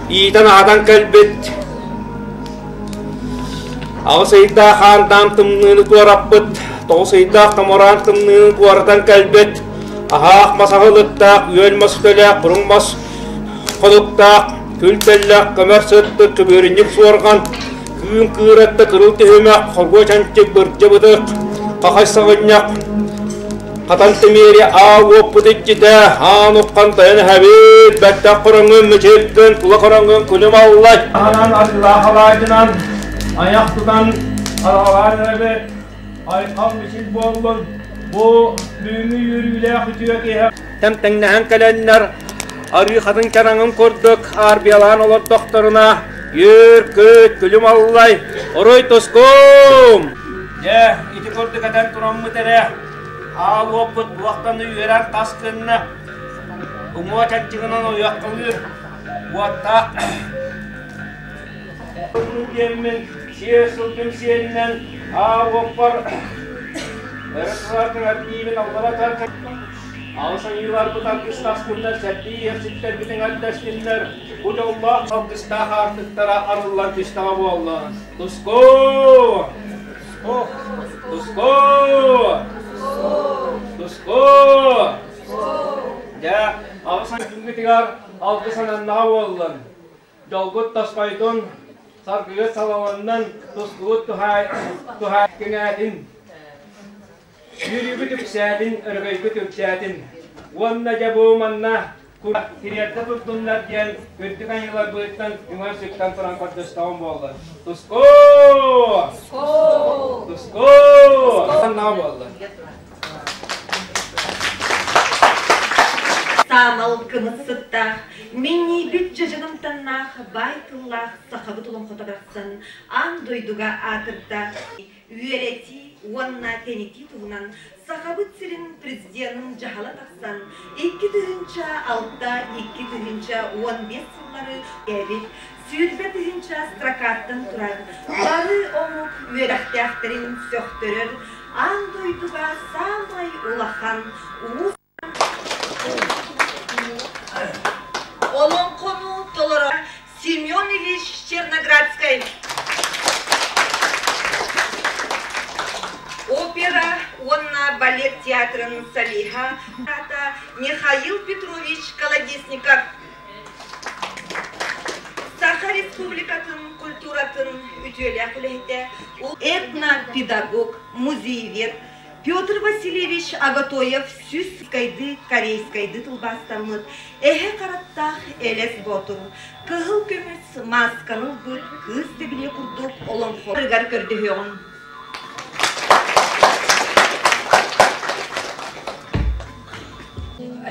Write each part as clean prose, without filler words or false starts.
Иитэн аһатан кэлбит аҕыс ыйдаах хаандаам тымныыны туораппыт, тоҕус ыйдаах томороон тымныыны туоратан кэлбит, аһаах мас аһылыктаах, үөл мас төлөөх, буруҥ мас хонуктаах, күл тэллэх, көмөр сыттык, көбүөрүнньүк суорҕан, күүн кыыратта кырыл түһүмэх, хоргуо чанчык, бырдьа бытык, хахай саҕынньах, Хатан тимири аа уоппут иччитэ, аан уххан тайан эһэбит, бэттэх хороҥҥун мичиргин, тула хороҥҥун күлүм аллай. Аһанан арыылаах алаадьынан, айах тутан араҕалаан эрэбит, айхал мичил буоллун, бу бүгүҥҥү үөрүүлээх үтүө киэһэ тэҥнэһэн кэлэннэр, арыы хатын чараҥын курдук арбиялаан олордохторуна, үөр-көт күлүм аллай, орой тоскум! Дьэ, ити курдук этэн тураммыт эрэ, аал уоппут туохтан үөрэн тас гынна, уҥуо чанчыгынан ойуоххалыыр уоттаах диэммин сиэр сылгым сиэнинэн аал уоппар өрө турар киибин аллара Аҕыс айыыларбыт аргыстаспыннар, сэрдии иэхситтэрбитин эрдэстиннэр, бу дьоллоох алгыстаах аартыктара арыллан түстэҕэ буолла. Туску! Туску! Туску! Дьэ, аҕыс күҥҥүтүгэр алгыс ананнаҕа буоллун. Дьолгут тосхойдун, саргыгыт салалыннын, тускугут туһаай кэҥээтин. Үөрүүбүт үксээтин, өрөгөйгүт үрдээтин уонна дьэ бу манна тириэрдэ турдуннар диэн үрдүк айыыларбытыттан үҥэн-сүктэн туран көрдөстөҕүм буолла. Туску! Туску! Саннаҕа буолла. Саамал кымыс сыттаах, минньийбит дьадьан амтаннаах баай тыллаах сахабыт олоҥхото барахсан аан дойдуга аатырда. Үөрэтии уонна тэнитии туһунан Сахабыт сирин президенин дьаһала тахсан, 2006 2015 сыллары эбит 20 000 строкаттан турар бары омук үөрэхтээхтэрин сөхтөрөр аан дойдуга саамай улахан уус Олоҥхону толорор Семен Ильич Черноградскай. Опера уонна балет театрын солиһа Михаил Петрович Колодезников. Саха Республикатын культуратын үтүөлээх үлэһитэ, этнопедагог, музеевед Петр Васильевич Агатоев сүүс скайды корейскайды тылбаастаммыт эһэ харахтаах Элэс Боотур кыһыл көмүс маасканы ылбыт кыыс дэбилиэ курдук олоҥхо көрдөһүөҕүҥ.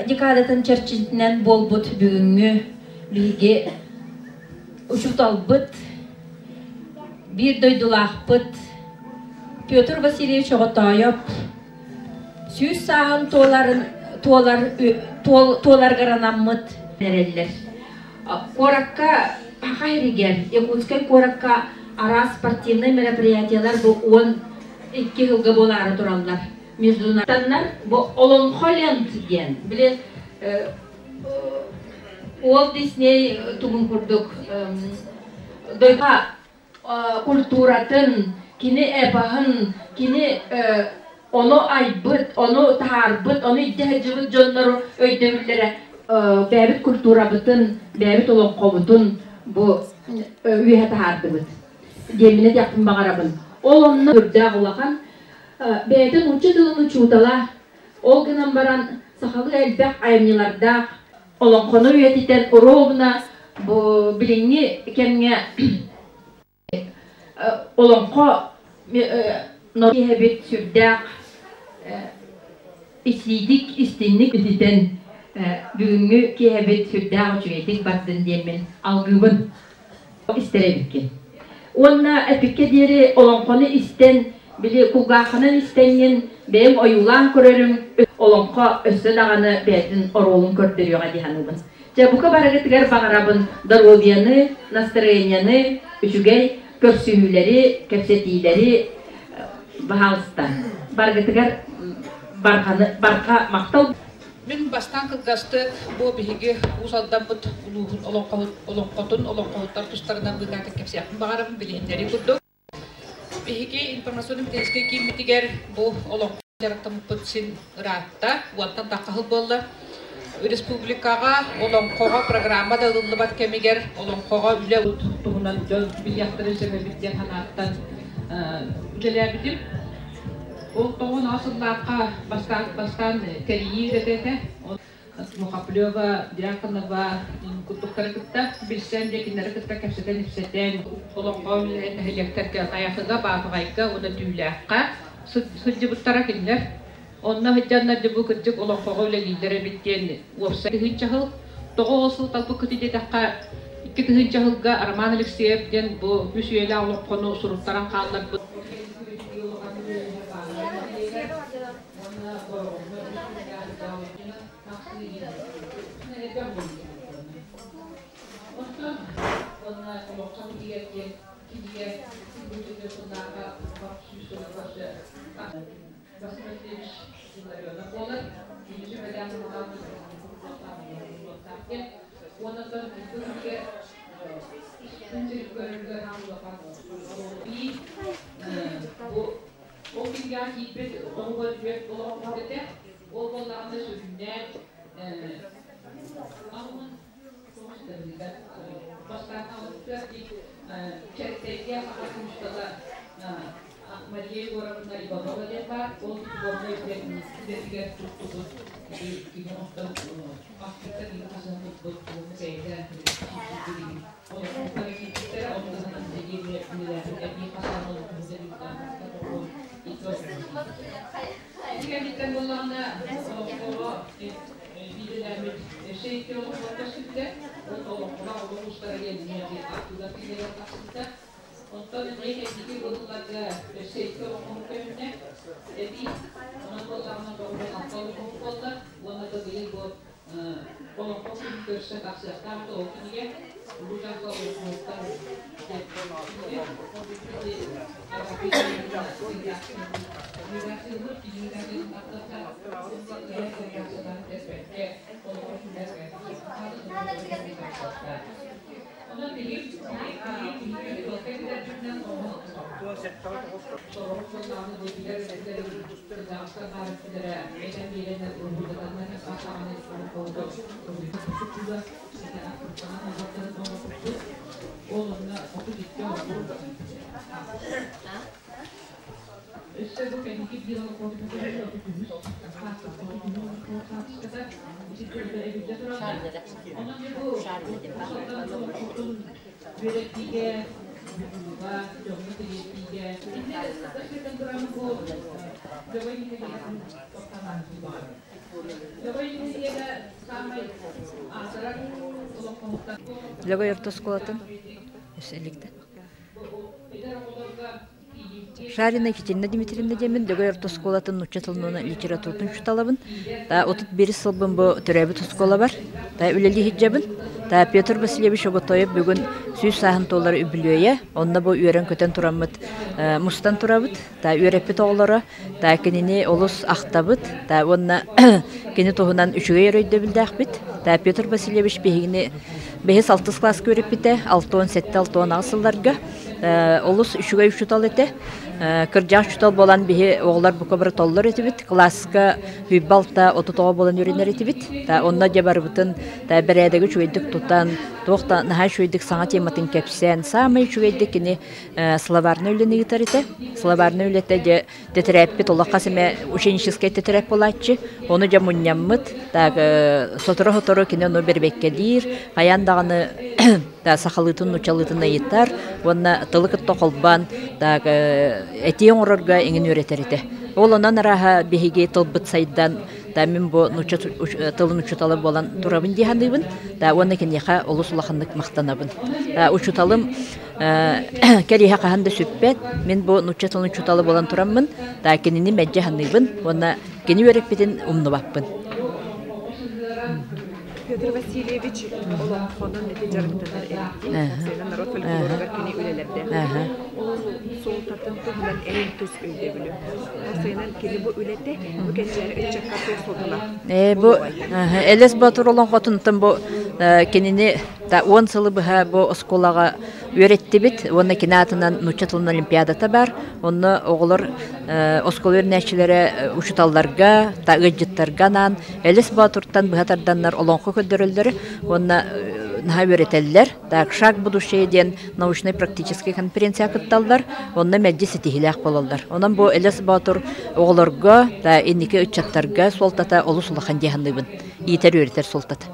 Декадатын чэрчитинэн буолбут бүгүҥҥү биһиги учууталбыт, биир дойдулаахпыт Петр Васильевич Оҕотоойоп 100 сааһын туоларын туолар туоларгар анаммыт эрэллэр. Куоракка Саха сиригэр, Якутскай куоракка араас спортивнай мероприятиялар бу 12 сылга буолаары тураллар. Международнар бу Олонхо Ленд диэн, били Уолт Дисней тугун курдук дойду культуратын, кини эпоһын, кини ону айбыт, ону таһаарбыт, ону илдьэ сылдьыбыт дьоннору өйдөбүллэрэ бэйэбит культурабытын, бэйэбит олоҥхобутун бу үөһэ таһаардыбыт диэммин этиэхпин баҕарабын. Ол онно үрдээх улахан бэйэтин нуучча тылын учуутала, ол гынан баран сахалыы элбэх айымньылардаах олоҥхону үйэтитэн ровно бу билиҥҥи кэмҥэ олоҥхо киһибит сүрдээх исиидик истинник ититэн бүгүҥҥү киэһэбит сүрдээх үчүгэйдик бардын диэммин алгыыбын истэр эбиккин. Уонна эпиккэ диэри олоҥхону истэн, били кулгааххынан истэҥҥин бэйэҥ ойуулаан көрөрүҥ олоҥхо өссө даҕаны бэйэтин оруолун көрдөрүөҕэ дии саныыбын. Дьэ, бука барыгытыгар баҕарабын доруобуйаны, настарыанньаны, үчүгэй көрсүһүүлэри, кэпсэтиилэри, баһаалыста. Барыгытыгар барҕаны, барҕа махтал. Мин бастаан кылгастык бу биһиги Уус Алдаммыт улууһун олоҥхотун олоҥхоһуттар тустарынан быыкаатык кэпсиэхпин баҕарабын билиһиннэрии курдук. Биһиги информационно-методическай кииммитигэр бу олоҥхо дьарыктаммыппыт син ыраатта, уонтан тахха сыл буолла. Республикаҕа олоҥхоҕо программа да ылыллыбат кэмигэр олоҥхоҕо үлэ туһунан дьон билиэхтэрин сөп эбит диэн санааттан үлэлээбитим. Ол тоҕо сыллаахха бастаан бастаан тэрийии үлэтэ этэ. Мухоплева, Дьяконова курдуктары кытта билсэн, дьэ кинилэри кытта кэпсэтэн-ипсэтэн, олоҥхо нэһилиэктэргэ Найахыга, Баатаҕайга уонна Түүлээххэ сылдьыбыттара кинилэр. Онно сылдьаннар дьэ бу кырдьык олоҥхоҕо үлэлииллэр эбит диэн уопсай тыһыынча сыл. Тоҕо ол сыл талбыккытый диэтэххэ, 2 тыһыынча сылга Роман Алексеев диэн бу үс үйэлээх олоҥхону суруттаран хаалларбыт. Ол кинигэҕэ киирбит оҕугар түөрт олоҕо этэ. Ол буоллаҕына сүрүннээн бастаан Чэриктэйгэ саха куустата Мария Егоровна Иванова диэн баар. Ол дипломнай үлэтигэр туттубут кини оттон ахтыыта кини хасын туппут уонна бэйэтэ олохтоохтор киирбиттэрэ, ону таһынан үлэлээбит эбии хасаан Ити кэнниттэн буоллаҕына олоҥхоҕо биирэлээбит өссө икки олоҥхо көстүбүтэ. Ол олоҥхоҕо олох устара диэн ахтыылар кинилэр тахсыбыта. Онтон эмиэ кэнники ылылларга өссө икки олоҥхоһут көһүннэ. Эбии онон буоллаҕына 96 олоҥхоһут буолла. Уонна да быйыл бу олоҥхо күнүн көрсө тахсыахтаах да ол кинигэ Улуу Дьаҥка олоҥхоһуттар Лөгөй орто оскуолатын иликтэ. Шарина Екатерина Дмитриевна диэммин Лөгөй орто оскуолатын нуучча тылын литературатын учууталабын. Та 31 сылбын бу төрөөбүт оскуолабар. Та үлэлии сылдьабын. Та Петр Васильевич Оготоев бүгүн 100 сааһын туолар үбүлүөйэ. Онно бу үөрэн-көтөн тураммыт мустан турабыт. Та үөрэппит оҕолоро Та кинини олус ахтабыт. Та уонна кини туһунан үчүгэй эрэ өйдөбүллээхпит. Та Петр Васильевич биһигини бэһис алтыс кылааска үөрэппитэ, 67-68 сылларга. Олус үчүгэй учуутал этэ. Кырдьаҕас учуутал буолан биһи оҕолор бука бары толлор этибит. Кылааска 26 30 оҕо буолан үөрэнэр этибит. Та онно дьэ барыбытын та бэрээдэги үчүгэйдик тутан, туох да наһаа үчүгэйдик саҥа тематын кэпсээн, саамай үчүгэйдик кини словарнай үлэни ыытар этэ. Словарнай үлэтэ дьэ тэтэрээппит олох хас эмэ ученическай тэтэрээп буолааччы. Ону дьэ мунньаммыт. Так сотору-сотору кини ону бэрбэккэлиир, хайаан даҕаны сахалыытын, нууччалыытын ыйытар уонна тылы кытта холбоон так этии оҥорорго эҥин үөрэтэр этэ. Ол онон арааһа биһиги тылбыт сайдан, да мин бу нуучча тылын учуутала буолан турабын дии саныыбын. Да уонна киниэхэ олус улаханнык махтанабын. Учууталым Кэриэһэ хаһан да сүппэт. Мин бу нуучча тылын учуутала буолан тураммын, да кинини мэлдьи саныыбын уонна кини үөрэппитин умнубаппын. Петр Васильевич олоҥхонон ити дьарыктанар эбит. Уопсайынан норуот фольклоругар кини үлэлэрдээх. Ол суолтатын туһунан эн тус өйдөбүлү. Уопсайынан кини бу үлэтэ бу кэнчээри ыччакка туох суолталаах Бу Элэс Боотур олоҥхотунтан бу кинини 10 сылы быһа бу оскуолаҕа үөрэттибит уонна кини аатынан нуучча тылын олимпиадата баар. Онно оҕолор оскуола үөрэнээччилэрэ учууталларга, ыалдьыттарга анаан Элэс Боотуртан быһа тарданнар олоҥхо көрдөрөллөр уонна наһаа үөрэтэллэр. Так, «Шаг будущее» диэн научнай-практическай конференция кытталлар, онно мэлдьи ситиһиилээх буолаллар. Онон бу Элэс Боотур оҕолорго, инники ыччаттарга суолтата олус улахан дии саныыбын. Иитэр-үөрэтэр суолтата.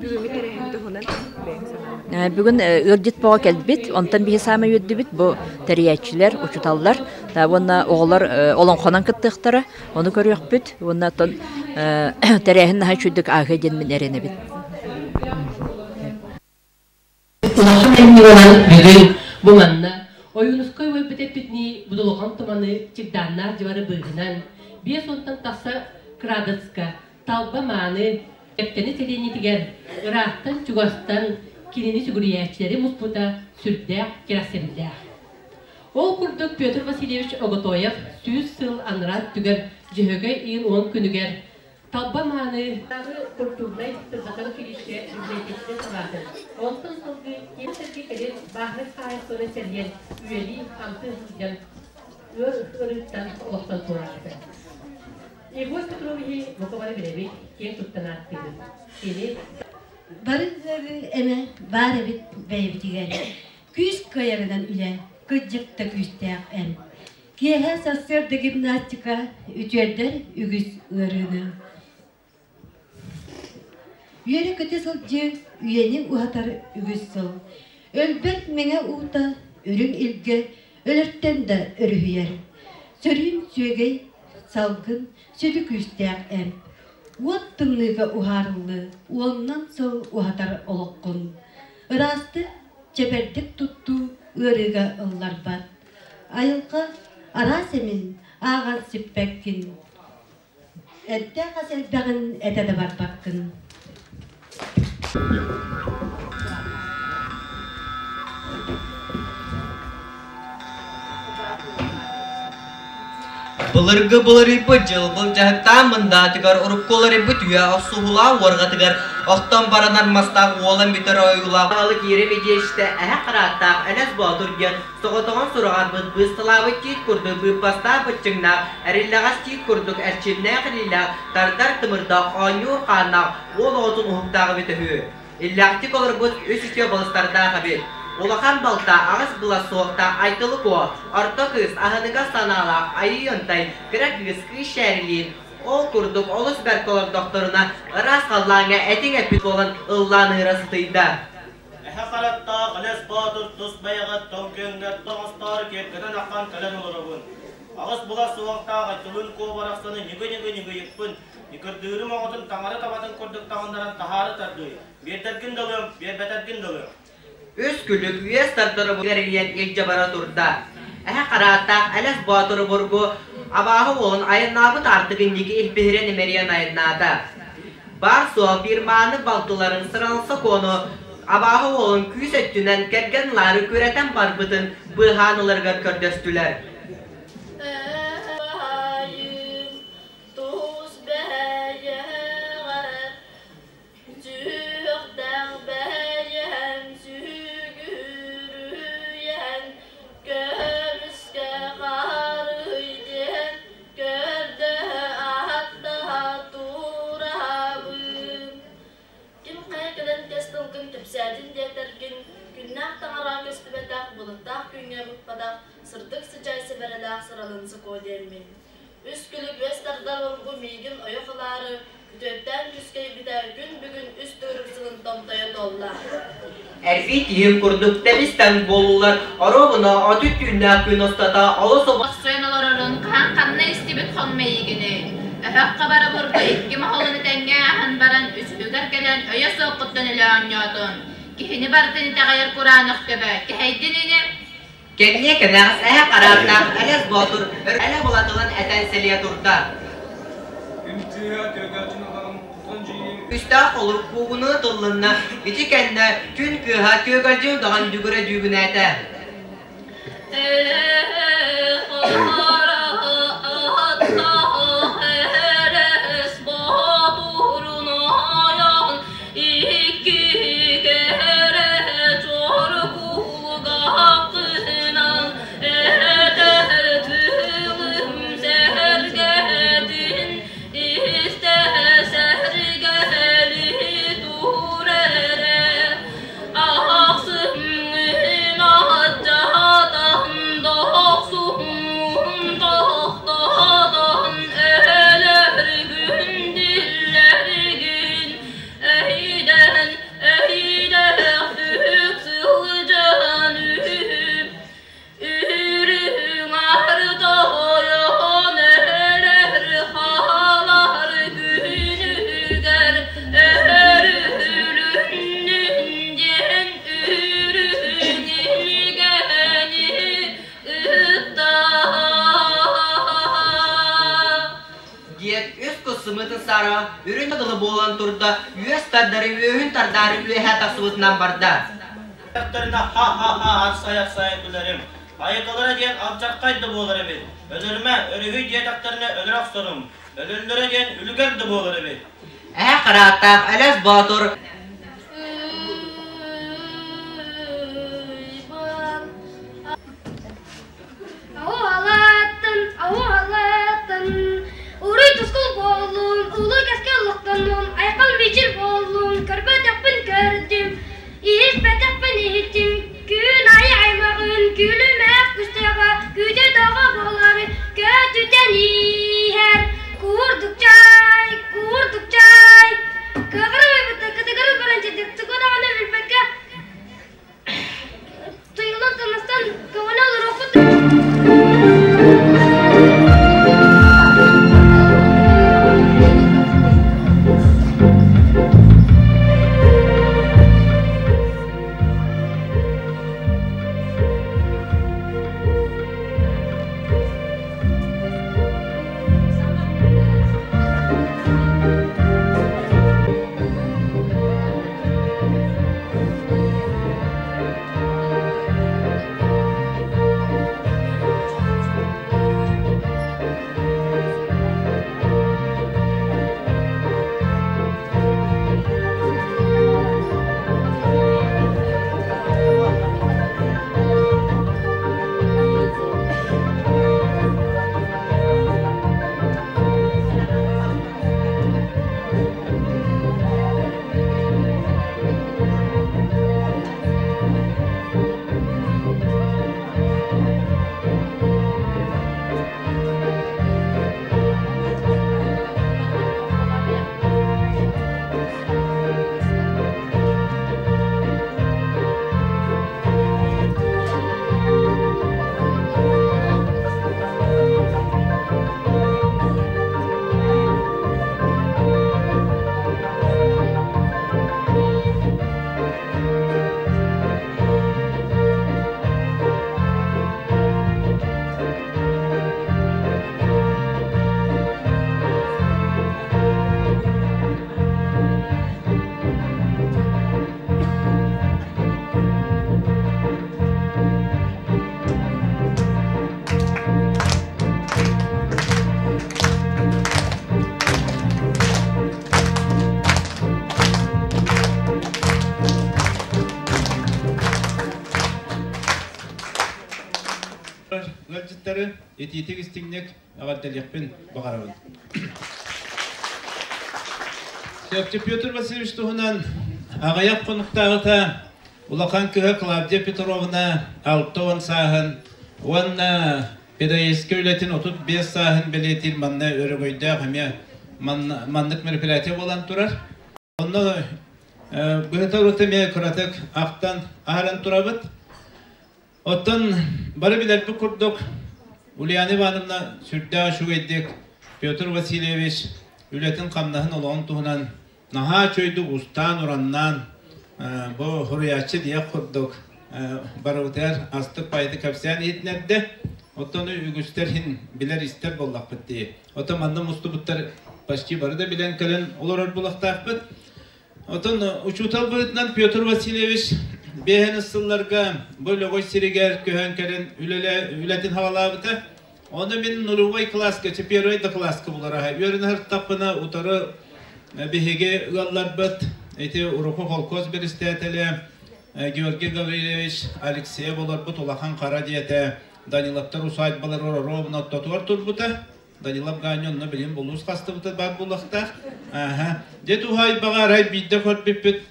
Бүгүҥҥү тэрээһин туһунан бэйэҥ санааҕын. Бүгүн ыалдьыт боҕо кэлбит, онтон биһи саамай үөрдүбүт бу тэрийээччилэр, учууталлар уонна оҕолор олоҥхонон кыттыахтара, ону көрүөхпүт уонна оттон тэрээһин наһаа үчүгдүк ааһыа диэн мин эрэнэбин. Улахан эмньигалан бүгүн бу манна Ойуунускай уойбут эппитинии будулҕан туманы чыгдааннаах дьыбары быыһынан 50-тан тахса кыраадыска талба мааны Кэптэни сэлиэнньэтигэр ыраахтан-чугастан кинини сүгүрүйээччилэри муспута сүрдээх кэрэхсэбиллээх. Ол курдук Петр Васильевич Оготоев 100 сыл анараа өттүгэр Дьөһөгөй ыйын 10 күнүгэр Талба мааны культурнай сырдатар училище библиотечнай салаатын, онтон салгыы киэҥ сиргэ кэлин бааһынай хаһаайыстыбаны тэрийэн үлэлии хамсыы сылдьан ыар ыарыыттан олохтон туораабыта. Егор Петровиһы бука бары билэбит, киэн туттан ааттыыбыт. Кини Бары ыарыы эмэ баар эбит бэйэбитигэр. Күүс кыайарынан үлэ, кырдьык да күүстээх эн. Киэһэ сарсыарда гимнастика үтүөрдэр үгүс ыарыыны. Үөрэ-көтө сылдьыы үйэни уһатар үгүс сыл. Өлбөт мэҥэ уута үрүҥ илгэ өлөртөн да өрүһүйэр. Сөрүүн сүөгэй, салгын, сүдү күүстээх эмп. Уот тымныыга уһаарыллыы уонунан сыл уһатар олоххун. Ыраастык, чэбэрдик туттуу ыарыыга ылларбат. Айылҕа араас эмин ааҕан сиппэккин. Эттээх ас элбэҕин этэ да барбаккын. Былыргы былырыйбыт дьыл былдьаһыктаан мындаатыгар урукку уларыйбыт үйэ охсуһуулаах уорҕатыгар охтон баранар мастаах уолан бүтэр ойуулаах аалы киирэ медиэчтэ эһэ харааттаах Элэс Боотур диэн соҕотоҕун сураҕарбыт быысталаабыт тиит курдук быыппастаах быччыҥнаах эриллэҕэс тиит курдук эрчимнээх илиилээх тардар тымырдаах оонньуур хааннаах уол оҕотун уһуктаах эбит үһү. Иллээхтик олорбут үс үтүө балыстардаах эбит. Улахан балта аҕыс былас суохтаах Айтылы Куо, орто кыыс аһыныгас санаалаах Айыы Ынтай, кыра кыыс Кыыс Шээрилиин ол курдук олус бэркэ олордохторуна ыраас халлааҥҥа этиҥ эппит буолан ыллаан ыыра сытыйда. Эһэ харахтаах Элэс Боотур тус бэйэҕит тоҥ күөҥҥэр тоҥостоору киэргэтэн аххан кэлэн олоробун. Аҕыс була суохтаах Айтылын Куо барахсаны ньыгы-ньыгы ньыгыйыппын, ньыкырдыырым оҕотун таҥара табатын курдук таҕыннаран таһаары тардыы. Биэрдэргин да ылыам, биэрбэтэргин да ылыам. Үс күлүк үөс тардары эрийэн илдьэ бара турда. Эһэ харааттаах Элэс Боотуру бургу абааһы уолун айаннаабыт аартык инники илбиһирэн имэрийэн айаннаата. Баар-суох биир мааны балтыларын сыралса куону абааһы уолун күүс өттүнэн кэргэн ылаары күрэтэн барбытын быыһаан ыларыгар көрдөстүлэр. Тус бэйэҕэр Сүһүөхтээх бэйэм сүгүрүйэн көмүскэ харый диэн көрдөһө ааттаһа турабын. Ким хайа кэлэн кэс тылгын кэпсээтин диэтэргин, күннээх таҥара көстүбэтэх, былыттаах күҥҥэ быкпатах, сырдык сыдьаай сэбэрэлээх сыралын сокуо диэммин. Үс күлүк үөс тардар оргу миигин ойох ылаары, күтүөттээн күскэйбитэ күн бүгүн үс төгүрүк сылын томтойо туолла. Эрбии киһим курдук тэбис-тэҥ буоллулар, оруобуна отут түүннээх күн устата олус Охсуйан олорорун хаһан ханна истибит хон мэйигиний? Өһөх хабара бурду икки моһолун этэҥҥэ ааһан баран үсүһүгэр кэлэн өйө суоххуттан өлө оонньоотун. Киһини барытын итэҕэйэр кураанах көбө, кэһэйдин ини? Кэмниэ кэнэҕэс эһэ харааттаах Элэс Боотур элэ була тылын этэн сэлиэ турда. Үҥкүүһэ төгөөчүн олорон Үстээх холук куугунуу тыллынна, ити кэннэ күн кыыһа күөгэлдьин удаҕан дүгүрэ дүүгүнээтэ. Диэт үс кус сымыытын саара үрүн дылы буолан турда, үөс тардары үөһүн тардаары үөһэ тахсыбытынан барда. Ха-ха-ха арсай-арсай күлэрим. Айыкалара диэн алдьархай да буолар эбит. Өлөрүмэ, өрүһүй диэтэхтэринэ өлөрө охсорум. Өлөллөрө диэн үлүгэр да буолар эбит. Эһэ харааттаах Элэс Боотур Аһалаатын, аһалаатын, уруй тускул буоллун, улуу кэскил олохтоннун, айхал мичил буоллун, көрбөтөхпүн көрдүм, иһиппэтэхпин иһиттим, күн айы аймаҕын, күлүмэх күстэҕэ, күүтэ тоҕо буолары көтүтэн иһэр, куурдук чай, куурдук чай, кыаҕырым айбыта кытыгырыс баран чэдик, тугу даҕаны билбэккэ Тыйылан тыныстан көҥүлэ олоруохпут Ыалдьыттары итиитик истиҥник эҕэрдэлиэхпин баҕарабын. Сөпчө Петр Васильевич туһунан аҕыйах хонуктааҕыта улахан кыһа Клавдия Петровна 60 сааһын уонна педагогическай үлэтин 35 сааһын бэлиэтиир манна өрөгөйдөөх эмиэ маннык мероприятие буолан турар. Онно быһыта урута эмиэ кыратык ахтан аһаран турабыт. Оттон бары билэрбит курдук Ульяна Ивановна сүрдээх үчүгэйдик Петр Васильевич үлэтин-хамнаһын олоҕун туһунан наһаа үчүгэйдик устаан-ураннаан бу суруйааччы диэх курдук барыбытыгар астык баайды кэпсээн иһитинэрдэ. Оттон үгүстэр иһин билэр-истэр буоллахпыт дии. Оттон манна мустубуттар почти бары да билэн кэлэн олорор булахтаахпыт. Отон учуутал быһыытынан Петр Васильевич биэһэн сылларга бу Лөгөй сиригэр көһөн кэлэн үлэтин хаҕалаабыта. Оны мин нулевой класска, первый да класска булараха. Үөрэнэр таппына утары биһиги ыалларбыт ити урукку холкуос биристээтэлэ Георгий Гаврильевич Алексеев олорбут улахан хара диэтэ Даниловтар усадьбалар ровно ортотугар турбута. Данилов Ганя онно билин булуус хастыбыта баар буолуохтаах. Дьэ туһаайбаҕа арай биирдэ көрбүппүт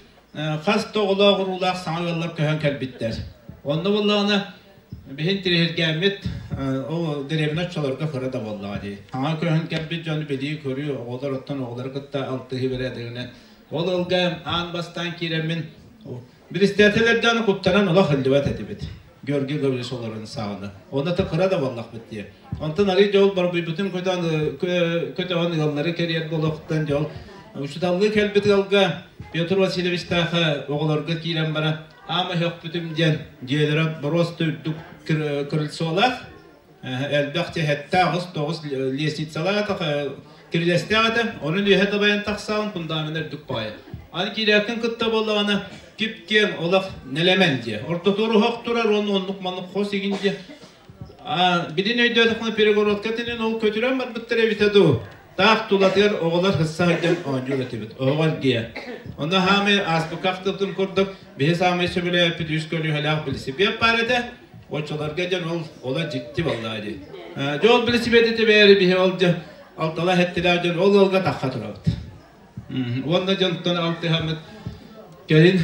хас да оҕолоох уруулаах саҥа ыаллар көһөн кэлбиттэр. Онно буоллаҕына биһин тириһиргээммит ол дэриэбинэ оччолорго кыра да буоллаҕа дии. Саҥа көһөн кэлбит дьону билии-көрүү оҕолор оттон оҕолору кытта алтыһыы бэрээдэгинэн ол ылга аан бастаан киирэммин Биристээтэлэрдээн куттанан олох иллибэт этибит. Георгий Гаврилович олорон саҕана. Онно та кыра да буоллахпыт дии. Онтон арый дьол барбыйбытын көтөн көтөҕөн ыаллары кэрийэр буолуохтан дьол учуталлыы кэлбит ыалга Петр Васильевичтаах оҕолорго киирэн баран аама өһөхпүтүм диэн дьиэлэрэ боруоста үрдүк крыльцолаах элбэх сэттэ аҕыс тоҕус лестницалаах кирилэстээх этэ онон үөһэ дабайан тахсаҕын фундамент үрдүк баҕайы аны киирээккин кытта буоллаҕына кип-киэҥ олох нэлэмэн дьиэ ортотугар оһох турар уонна оннук маннык хос игин дьиэ билин өйдөөтөхпүнэ перегородка тинин ол көтүрэн барбыттар эбитэ дуу таах тулатыгар оҕолор хысса сылдьан оонньуур этибит оһоҕор дьиэ онно хаамай ааспыкка ахтыбытым курдук биһи саамай сөбүлээбиппит үс көлүөһэлээх билисипиэт баар этэ Оччолорго дьон ол ола дьикти буоллаа дии. Дьэ ол билисипиэти тэбээри биһи ол дьэ алтала хэттилээх дьон ол ыалга тахха турабыт. Уонна дьонтон алтыһаммыт кэлин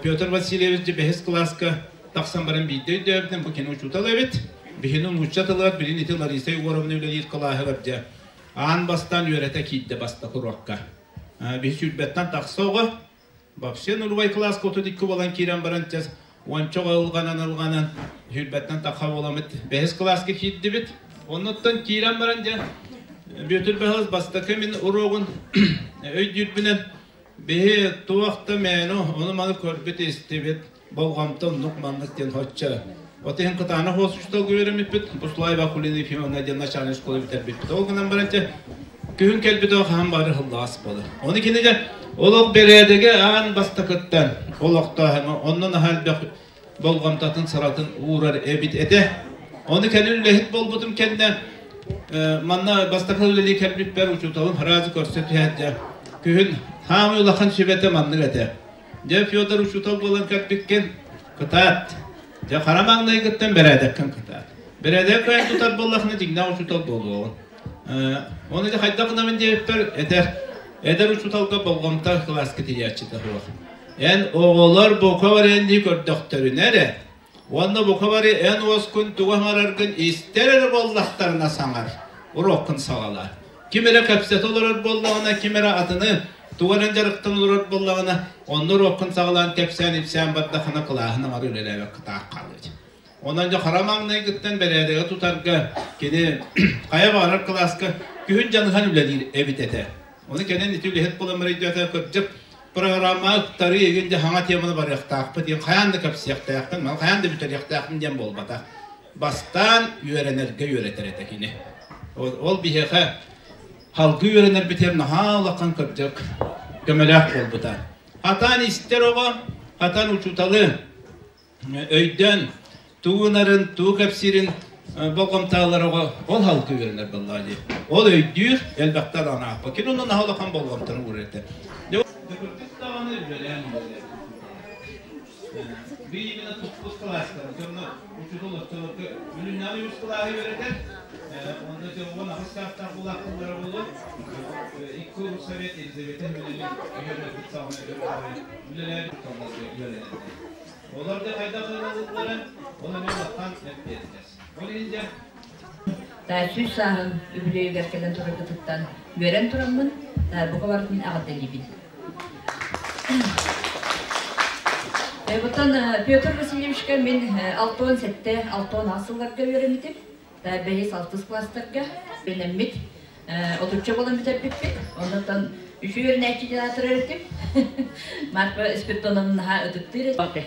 Петр Васильевич дьэ бэһис кылааска тахсан баран биирдэ өйдөөбүтүн бу кини учуутал эбит. Биһини нуучча тылыгар билин ити Лариса Егоровна үлэлиир кылааһыгар дьэ аан бастаан үөрэтэ киирдэ бастакы уруокка. Биһи сүүрбэттэн тахса оҕо Вообще нулевой класска 32 буолан киирэн баран чес уонча ылганан ылганан сүүрбэттэн тахха буоламмыт бэһис кылааска киирдибит. Оннуттан киирэн баран дьэ Бүөтүр Баһылыс бастакы мин уруогун өйдүүрбүнэн биһи туох да мээнэ ону маны көрбүт истибит болҕомто оннук маннык диэн хоччо. От иһин кытаанах уос учууталга үөрэммиппит, Буслаева Акулина Ефимовна диэн начальник школа бүтэрбиппит. Ол гынан баран дьэ күһүн кэлбит ол хаһан бары хыллаас буолар. Оны кини дьэ олох бэрээдэгэ аан бастакыттан олохтооһуна онно наһаа элбэх болҕомтотун саратын уурар эбит этэ. Оны кэлин үлэһит буолбутум кэннэ манна бастакы үлэлии кэлбиппэр учууталым сразу көрсө түһээт дьэ күһүн хаамый улахан сүбэтэ маннык этэ. Дьэ, Федор учуутал буолан кэлбиккин, кытаат. Дьэ, хара маҥнайгыттан бэрээдэккин кытаат. Бэрээдэк кыайан тутар буоллахына, дьиҥнээх учуутал буолуоҕун. Оны дьэ хайдах гынабын диэбиппэр, этэр, эдэр учууталга болҕомто кылааска тиийээччитэ суох. Эн оҕолор бука барыан дии көрдөхтөрүнэ эрэ, уонна бука бары эн уоскун тугу аҥараргын истэр эрэ буоллахтарына саҥар, уруоккун саҕалаа. Ким эрэ кэпсэтэ олорор буоллаҕына, ким эрэ атыны тугу эрэ дьарыктан олорор буоллаҕына, онно уруоккун саҕалаан кэпсээн-ипсээн бардахына кылааһын аҥары үлэлээбэккэ таах хаалыа. Онон дьэ хара маҥнайгыттан бэрээдэги тутарга кини хайа баҕарар кылааска күһүн дьаныһан үлэлиир эбит этэ. Ону кэнэн ити үлэһит буолан барыйдыата кырдьык программа ыктарыы игин дьэ хаҥа теманы барыахтаахпыт диэн хайаан да кэпсиэхтээхпин, маны хайаан да бүтэриэхтээхпин диэн буолбатах. Бастаан үөрэнэргэ үөрэтэр этэ кини. Ол биһиэхэ халгыы үөрэнэрбитигэр наһаа улахан кырдьык көмөлөөх буолбута. Хатаан истэр оҕо, хатан учууталы өйдөөн тугу гынарын, тугу кэпсиирин болҕомтоолор оҕо ол халгыы үөрэнэр буоллаҕа дии. Ол өйдүүр, элбэхтэн анааппа. Кини онно наһаа улахан болҕомтону уурар этэ. Кырдьык даҕаны үлэлээн Биир именно туппут кылаастар, дьонно учуутал оччолорго үлүннэҕи үс кылааһы үөрэтэр, онно дьоҥҥо аҕыс саастаах булаахтыллара буолуо. Икки совет Елизавета үлэлээбит үөрэнэрбит саҕана үлэлээбит үөрэнэллэр. Олор да хайдах ылаллара, ол эмиэ улахан эппиэтинэс. Ол иһин дьэ Сүүс сааһын үбүлүөйүгэр кэлэн тураргытыттан үөрэн тураммын, бука барытын эҕэрдэлиибин. Оттон Петр Васильевичка мин 67 68 сылларга үөрэммитим. Бэһис алтыс класстарга үөрэммит. Отучча буолан бүтэрбиппит. Оннуттан үчүгэй үөрэнээччи аатырар этим. Марфа Спиртоновна наһаа ытыктыыр этэ.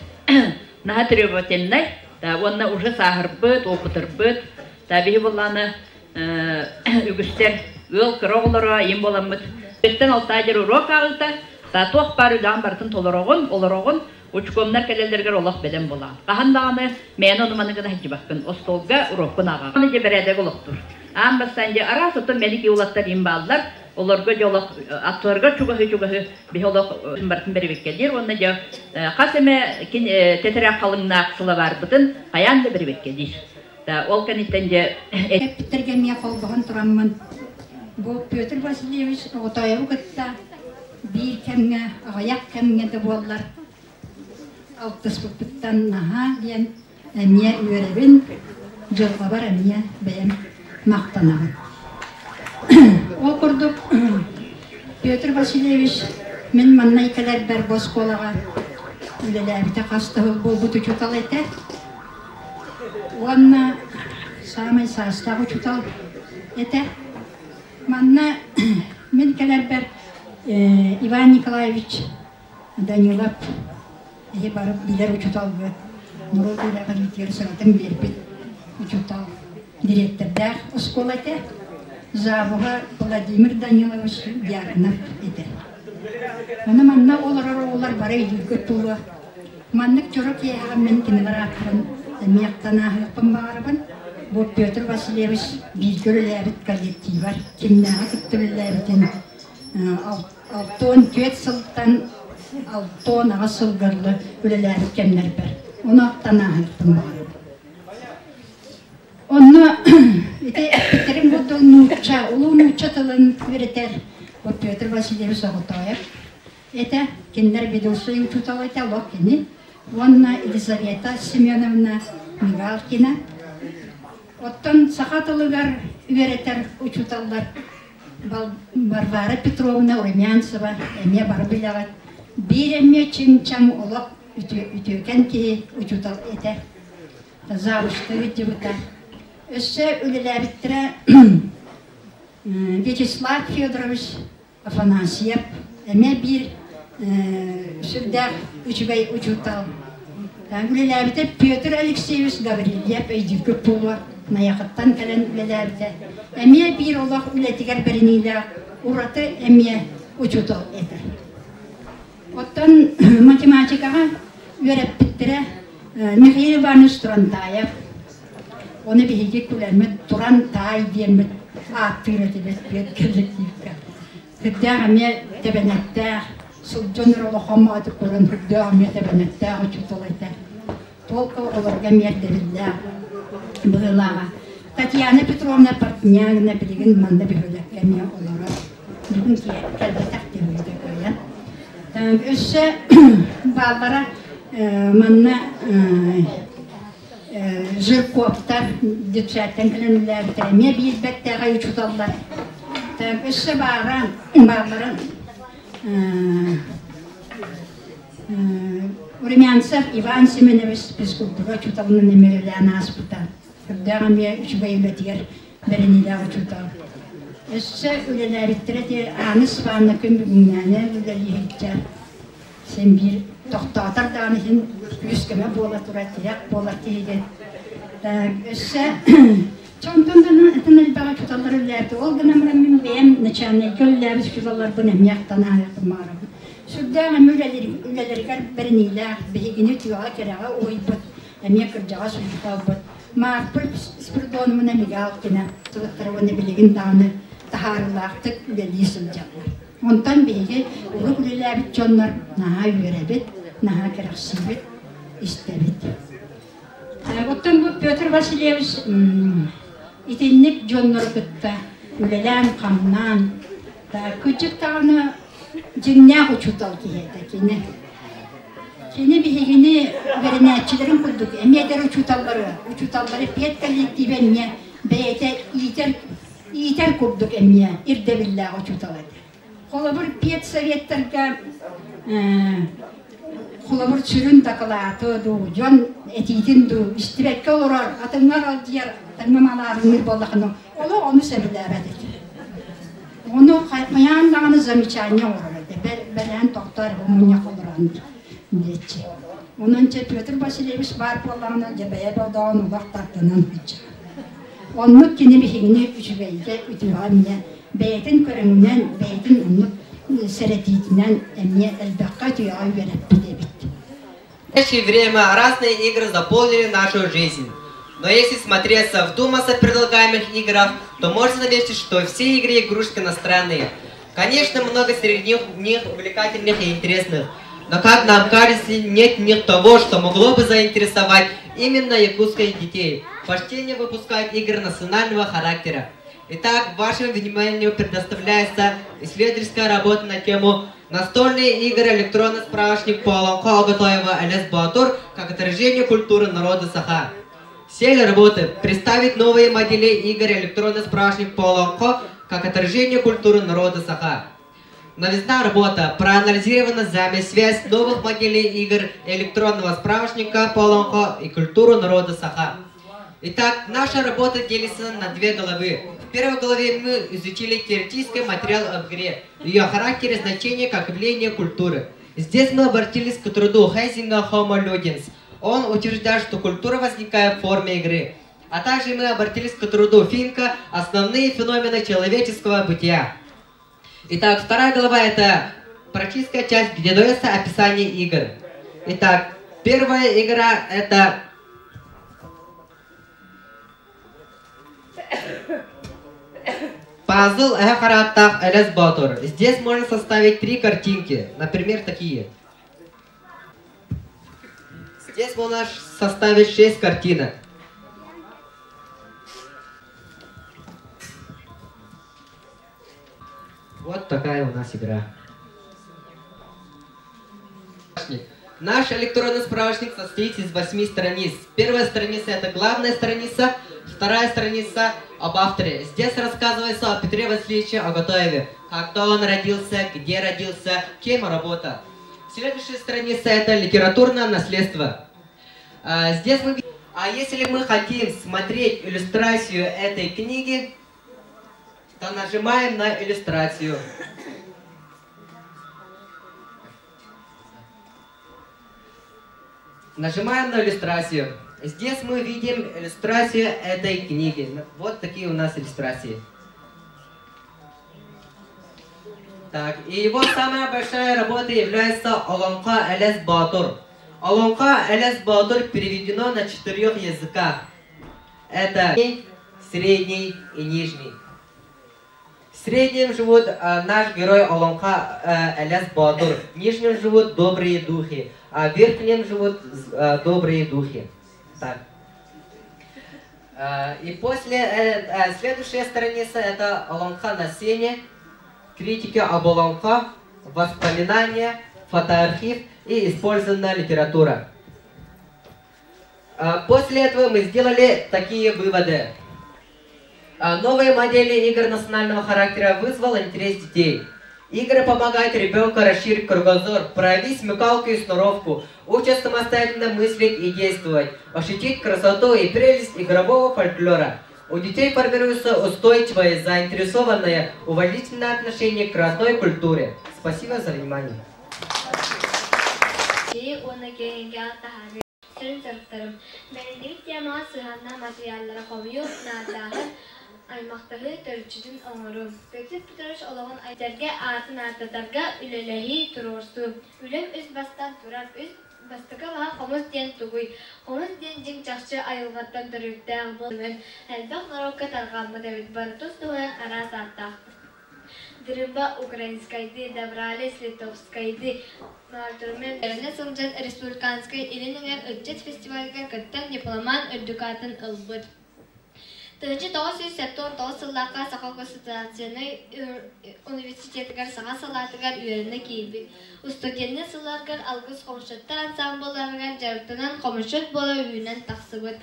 Наһаа требовательнай. Уонна уже сааһырбыт, опытырбыт. Биһи буоллааны үгүстэр. Ыал кыра оҕолоро им буоламмыт. Өттөн алтаа дьэр уруок ааҕыыта, туох баар үлэҕин барытын толороҕун, олороҕун, учкомнар кэлэллэригэр олох бэлэм буолаҕын. Хаһан даҕаны мээнэ ону-маны гына сылдьыбаккын, остуолга уруоккун ааҕаҕын. Аны дьэ бэрээдэк олохтуур. Аан бастаан дьэ араас оттон мэник уолаттар им бааллар, олорго дьэ олох аттыларыгар чугаһыы-чугаһыы биһи олох барытын бэрэбиэккэлиир уонна дьэ хас эмэ тэтэрээк халыҥнаах сылабаарбытын хайаан да бэрэбиэккэлиир. Ол кэнниттэн дьэ Эппиттэргэ эмиэ холбоһон тураммын бу Петр Васильевич Оҕотоеву кытта биир кэмҥэ, аҕыйах кэмҥэ да буоллар алтыспыппыттан наһаа диэн эмиэ үөрэбин, дьылҕабар эмиэ бэйэм махтанабын. Ол курдук Петр Васильевич мин манна кэлэрбэр бу оскуолаҕа үлэлээбитэ хас да сыл буолбут учуутал этэ. Уонна саамай саастаах учуутал этэ. Манна мин кэлэрбэр Иван Николаевич Данилов эһи бары билэр учууталгыт, норуот үөрэҕириитигэр сыратын биэрбит учуутал дириэктэрдээх оскуола этэ. Завуһа Владимир Данилович Дьяконов этэ. Ону манна олорор оҕолор бары өйдүүргүт буолуо. Маннык дьоро киэһэҕэ мин кинилэр ааттарын эмиэ ахтан ааһыахпын баҕарабын. Бу Петр Васильевич бииргэ үлэлээбит коллективар кимнээҕи кытта үлэлээбитин 64 сылтан 68 сылга дылы үлэлээбит кэмнэрбэр. Ону ахтан ааһыахпын баҕарабын. Онно ити эппиттэрим курдук нуучча, улуу нуучча тылын үөрэтэр вот Петр Васильевич Оҕотоев этэ, кинилэр ведущай учуутал этэ, олох кини. Уонна Елизавета Семеновна Мигалкина. Оттон саха тылыгар үөрэтэр учууталлар Варвара Петровна Румянцева эмиэ бары билэҕит. Биир эмиэ чиҥ-чаҥ олох үтүөкэн киһи учуутал этэ. Завучтыы сылдьыбыта. Өссө үлэлээбиттэрэ Вячеслав Федорович Афанасьев эмиэ биир сүрдээх үчүгэй учуутал. Үлэлээбитэ Петр Алексеевич Гаврильев өйдүүргүт буолуо, Найахыттан кэлэн үлэлээбитэ. Эмиэ биир олох үлэтигэр бэриниилээх ураты эмиэ учуутал этэ. Оттон математикаҕа үөрэппиттэрэ Михаил Иванович Турантаев. Ону биһиги күлэммит Туран Таай диэммит ааттыыр этибит коллективка. Сүрдээх эмиэ тэбэнэттээх, сылдьан эрэ улахан маҕатык көрөн сүрдээх эмиэ тэбэнэттээх учуутал этэ. Толка оҕолорго эмиэ ирдэбиллээх быһыылааҕа. Татьяна Петровна Портнягина билигин манна бөһүөлэккэ эмиэ олорор. Бүгүн кэлбэтэх диэбитэ кыайан. Өссө бааллара манна Жирковтар детсадтан кэлэн үлэлээбиттэр эмиэ биирбэттээҕэй учууталлар. Өссө баара бааллара Румянцев Иван Семенович физкультура учууталынан эмиэ үлэлээн ааспыта. Үрдээх эмиэ үчүгэй үлэтигэр бэриниилээх учуутал. Өссө үлэлээбиттэрэ ити Ааныс Ивановна күн бүгүҥҥээни үлэлииһиччэ син биир тохтоотор даҕаны иһин күүс-көмө буола турар, тирэх буолар киһигин. Өссө Чонтон атын элбэҕи учууталлар үлэлээбит. Ол гынан баран мин бэйэм начальникка үлэлээбит учууталларбын эмиэ ахтан ааһыахпын баҕарабын. Сүрдээх эмиэ үлэлэригэр бэриниилээх, биһигини үтүөҕэ-кэрэҕэ уһуйбут, эмиэ кырдьаҕас учууталбыт Марпа Спиридоновна Мигалкина тылыттара уонна билигин даҕаны таһаарыылаахтык үлэлии сылдьаллар. Онтон биһиги урут үлэлээбит дьоннор наһаа үөрэбит, наһаа кэрэхсиибит, истэбит. Оттон бу Петр Васильевич итинник дьоннору кытта үлэлээн-хамнаан, кырдьык даҕаны дьиҥнээх учуутал киһи этэ кини. Кини биһигини бэринээччилэрин курдук эмиэ эдэр учууталлары, учууталлары педколлективы эмиэ бэйэтэ иитэр, иитэр курдук эмиэ ирдэбиллээх учуутал этэ. Холобур, педсоветтарга холобур сүрүн дакылааты дуу, дьон этиитин дуу истибэккэ олорор, атыҥҥа аралдьыйар, атыҥҥа малаарыҥныыр буоллахына, олох ону сөбүлээбэт этэ. Ону хайаан даҕаны замечание оҥорор этэ, бэлээн тохтоо эрэ мунньах олорон диэччи. Онон чэ Петр Васильевич баар буоллаҕына, дьэ бэйэ бодоон олох тардынан сылдьар. Оннук кини биһигини үчүгэйгэ, үтүөҕэ эмиэ бэйэтин көрүҥүнэн, бэйэтин оннук сэрэтиитинэн эмиэ элбэххэ үтүөҕэ үөрэппит эбит. В настоящее время разные игры заполнили нашу жизнь. Но если смотреться, вдуматься в предлагаемых играх, то можно заметить, что все игры игрушки иностранные. Конечно, много среди них, них увлекательных и интересных. Но, как нам кажется, нет в них того, что могло бы заинтересовать именно якутских детей. Почти не выпускают игры национального характера. Итак, вашему вниманию предоставляется исследовательская работа на тему «Настольные игры. Электронный справочник по Олонхо Оготоева Элес Боотур как отражение культуры народа Саха». Цель работы – представить новые модели игр электронный справочник по Олонхо как отражение культуры народа Саха. Новизна работа проанализирована взаимосвязь новых моделей игр электронного справочника по Олонхо и культуру народа Саха. Итак, наша работа делится на две главы. В первой главе мы изучили теоретический материал об игре, ее характер и значение как явление культуры. Здесь мы обратились к труду Хейзинга Homo Ludens. Он утверждает, что культура возникает в форме игры. А также мы обратились к труду Финка «Основные феномены человеческого бытия». Итак, вторая глава – это практическая часть, где дается описание игр. Итак, первая игра – это Пазл Эхаратах Элес Батур. Здесь можно составить три картинки, например, такие. Здесь можно составить шесть картинок. Вот такая у нас игра. Наш электронный справочник состоит из восьми страниц. Первая страница – это главная страница, вторая страница об авторе. Здесь рассказывается о Петре Васильевиче Агатоеве, когда он родился, где родился, кем работал. Следующая страница – это литературное наследство. Здесь мы... А если мы хотим смотреть иллюстрацию этой книги, то нажимаем на иллюстрацию. Нажимаем на иллюстрацию. Здесь мы видим иллюстрацию этой книги. Вот такие у нас иллюстрации. Так, и его самая большая работа является Олонка Элес Батур. Олонка Элес Батур переведено на четырех языках. Это средний и нижний. В среднем живут э, наш герой Олонка э, Элес Батур. В нижнем живут добрые духи, а в верхнем живут э, добрые духи. Так. Э, и после, э, э, следующая страница это Олонка на сене, критика об Олонка, воспоминания, фотоархив и использованная литература. Э, после этого мы сделали такие выводы. Новые модели игр национального характера вызвал интерес детей. Игры помогают ребенку расширить кругозор, проявить смекалку и сноровку, учат самостоятельно мыслить и действовать, ощутить красоту и прелесть игрового фольклора. У детей формируется устойчивое, заинтересованное, уважительное отношение к родной культуре. Спасибо за внимание. Сүрүн соруктарым. Бэриллибит темаҕа сыһыаннаах матырыйааллары хомуйуу, наардааһын, аймахтаһыы төрүччүтүн оҥоруу. Петр Петрович олоҕун айдарга аатын ааттатарга үлэлэһии, туруорсуу. Үлэм үс бастан турар үс бастакы баһа хомус диэн тугуй? Хомус диэн дьиҥ чахчы айылҕаттан төрүттээх буолан элбэх норуокка тарҕаммыт эбит бары тус-туһунан араас ааттаах. Дырымба украинскайды, добрались литовскайды Үөрэнэ сылдьан республиканскай Илин эҥэр ыччат фестивальга кыттан дипломант үрдүк аатын ылбыт. 1979 сыллаахха Саха государственнай университетыгар саха салаатыгар үөрэнэ киирбит. Устудьуоннар сылларыгар Алгыс хомусчуттар ансаамбылларыгар дьарыктанан хомусчут буола үүнэн тахсыбыт.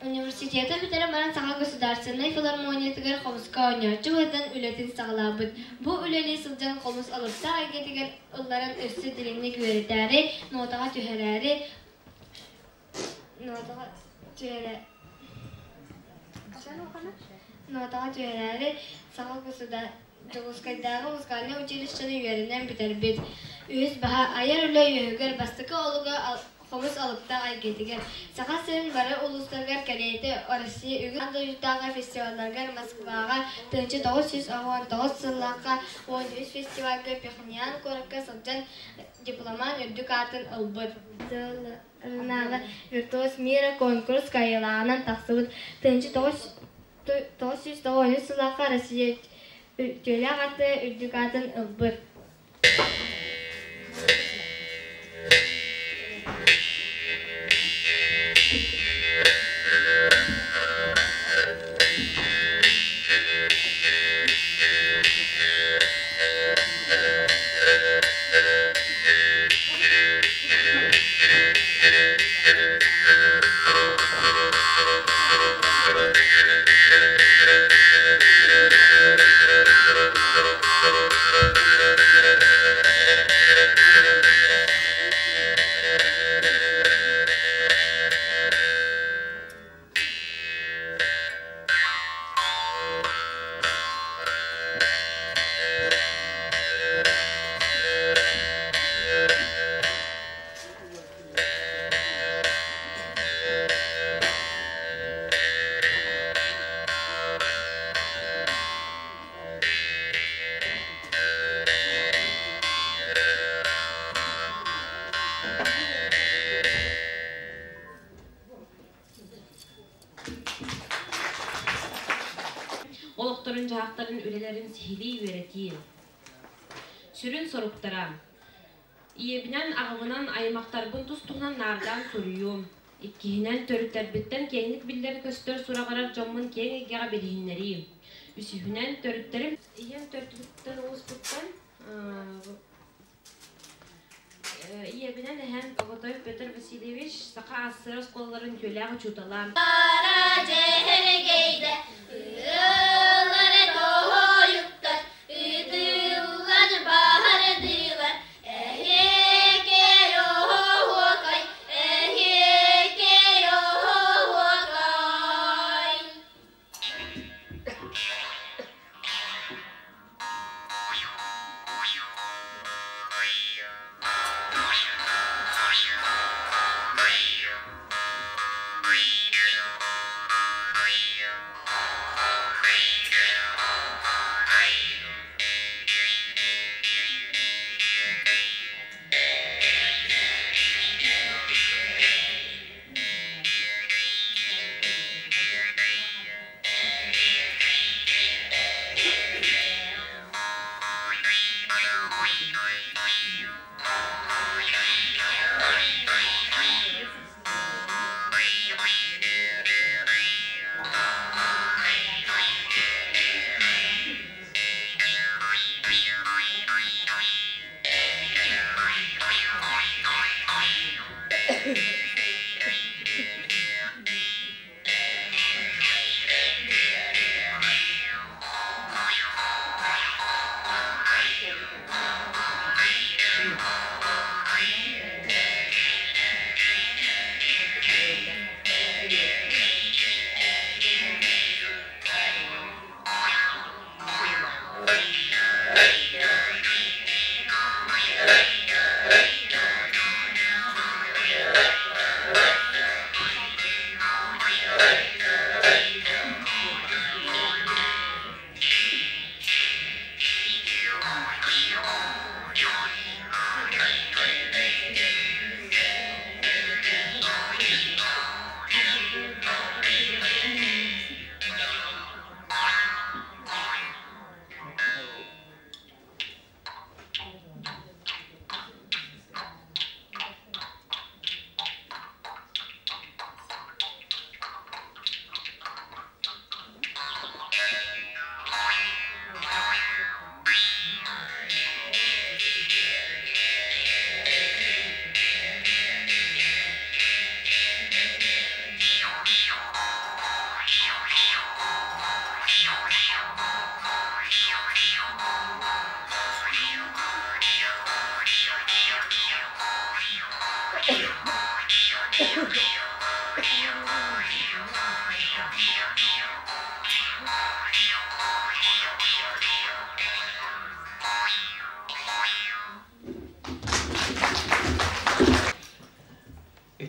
Университеты бүтэрэн баран Саха государственнай филармониятыгар хомуска оонньооччу быһыытынан үлэтин саҕалаабыт. Бу үлэлии сылдьан хомус алыптаах эйгэтигэр ылларан өссө дириҥник үөрэтээри, нотаҕа түһэрээри, нотаҕа түһэрэ нотаҕа түһэрээри Саха государ Дьокуускайдааҕы музыкальнай училищены үөрэнэн бүтэрбит. Үһүс баһа айар үлэ үөһүгэр бастакы олуга. хомус алыптаах эйгэтигэр. Саха сирин бары улуустарыгар кэриэтэ Россия үгүс аан дойдутааҕы фестивалларыгар Москваҕа 1999 сыллаахха 13 фестивальга Пхеньян куоракка сылдьан дипломант үрдүк аатын ылбыт. Сылынааҕы «Виртуоз мира» куонкурус кыайыылааҕынан тахсыбыт 1993 сыллаахха Россия үтүөлээх аты үрдүк аатын ылбыт. Олохторун-дьаһахтарын үлэлэрин сиһилии үөрэтии. Сүрүн соруктара Ийэбинэн, аҕабынан аймахтарбын тус-туһунан наардаан суруйуум. Иккиһинэн, төрүттэрбиттэн киэҥник биллэр-көстөр сураҕырар дьоммун киэҥ эйгэҕэ билиһиннэриим. Үсүһүнэн, төрүттэрим ийэм төрдүттэн ууспуттан Ийэбинэн эһэм Оготоев Петр Васильевич Саха АССР оскуолаларын үтүөлээх учуутала. Дьэһэгэйдэ ыаллары тоһойуктар ыытыллан баһардылар эһиэкэй оһуокай эһиэкэй оһуокай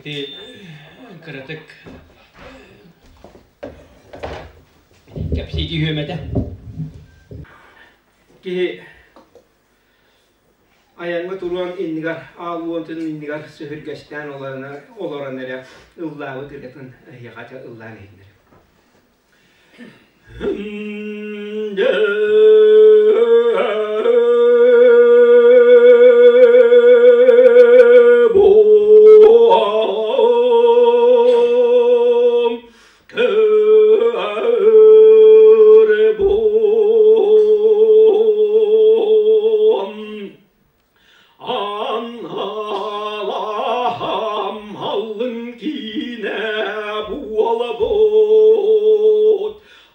Ити кыратык кэпсии түһүөм этэ. Киһи айаҥҥа туруон иннигэр, аал уотун иннигэр сөһүргэстээн олорон эрэ ыллаабыт ырыатын эһиэхэ ыллаан иһиннэр. Аллын киинэ буолабыт,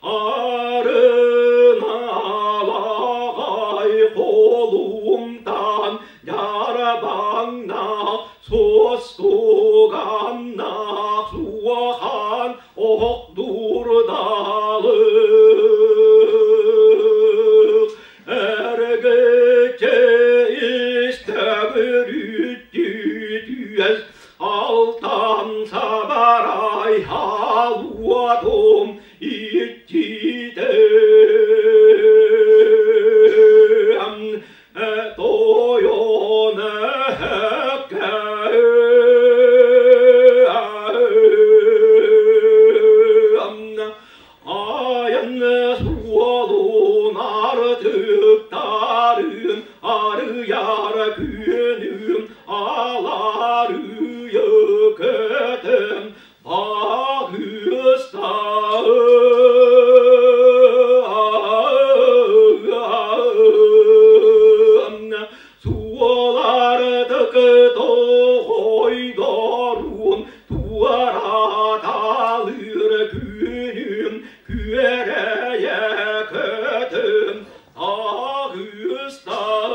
Арыналаҕай холумтан дьарабаҥнаах, суостуганнаах суохан оһох дурдалык. Эргиччи истэгүрүттүтүөс алтан сабарай халуотум иччитем тойон Айан суолун артыктарын арыйар күөнүм аларыйы көтөм Багыстаан суолардык тоҕойдорун туораталыыр күнүм күөрэйэ көтөн Ағыстан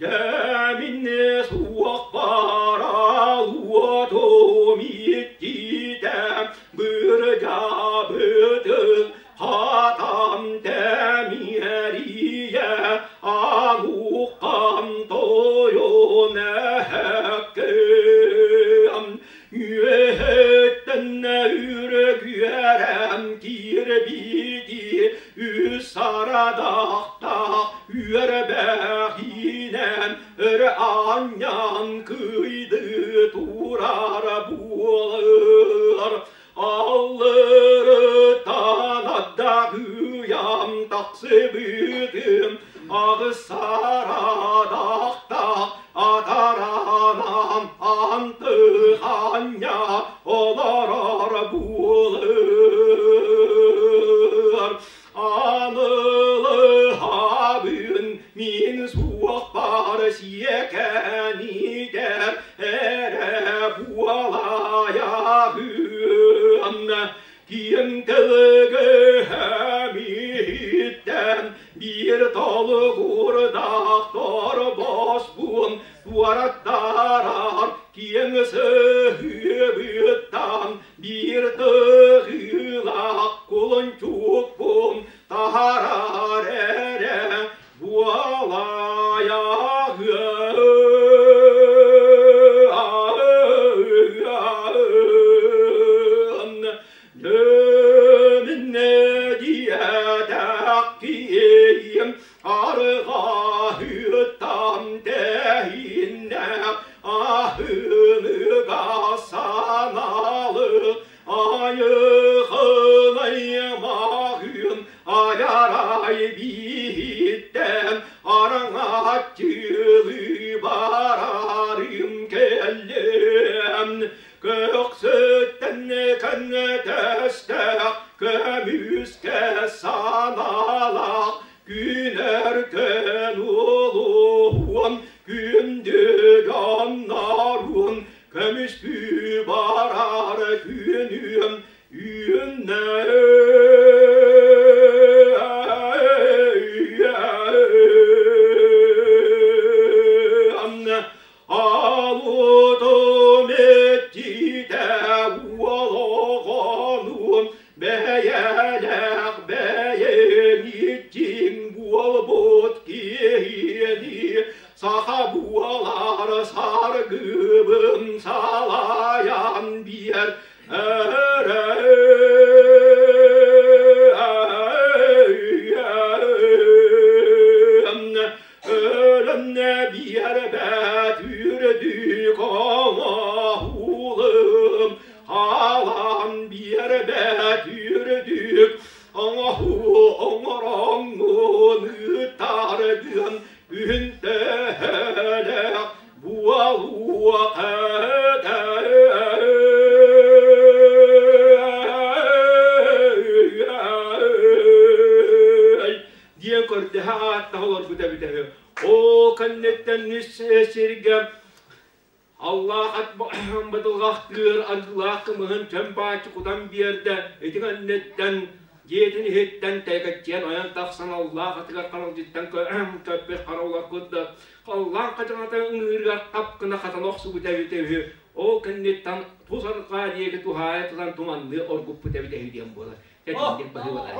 Дәмине суақ баралуатым иттитәм бір жабытын хатам тәмиәрия ануқам тойон әккем Үөттен үргүәрәм кирбити үс арадақта үөрбэхинэн өр анньан кыйды турар буолар Аллырытан аддагыям тахсыбытым Ағысарадақта атаранам антыханья олорор буолар Анылыхабын мин суохпар сиэкэнидэр эрэ буолайаһын Киэҥ тылыгыһамиттэн биир толугурдаах торбоспун туораттарар киэҥ сыһыыбыттан биир тыһыылаах кулунчукпун таһарар эрэ буолайаҕын Дэминне диэтэх киэйим арҕаһыттан тэһиннэх аһыныга санаалык айыхынаймаҕын айарай биһиттэн араҥаччылыы барарым кэллэм Көхсүттэн кэннэтэстээх көмүскэ санаалаах күнэркэн улуһуон күндү дьоннорун көмүскүү барар күнүм үүннэ. Алутум эттитэ уолоҕонун бэйэлээх бэйэҥ иттиҥ буолбут. биэр биэрбэт үрдүк оҥоһуулум хаалан биэрбэт үрдүк оҥоһуу оҥороҥҥун ыытаргын үһүнтэһэлэх буолуох диэн көрдөһө ааттаһа олорбут эбитэ үһү. Ол кэнниттэн сиргэ Аллаах ат бытылҕахтыыр аргылаах кымыһын чөм бааччы кутан биэрдэ. Ити кэнниттэн дьиэтин иһиттэн тэйгэччийэн ойон тахсан аллаах атыгар харалдьыттан көппүт хара улар курдук халлаан хачаҥата ыҥыырыгар хап гына хатана охсубута эбитэ үһү. Ол кэнниттэн тус арҕаа диэки туһаайа тутан туманныы оргуппут эбитэ үһү диэн буолар. Чэ, итинник быһыыланар.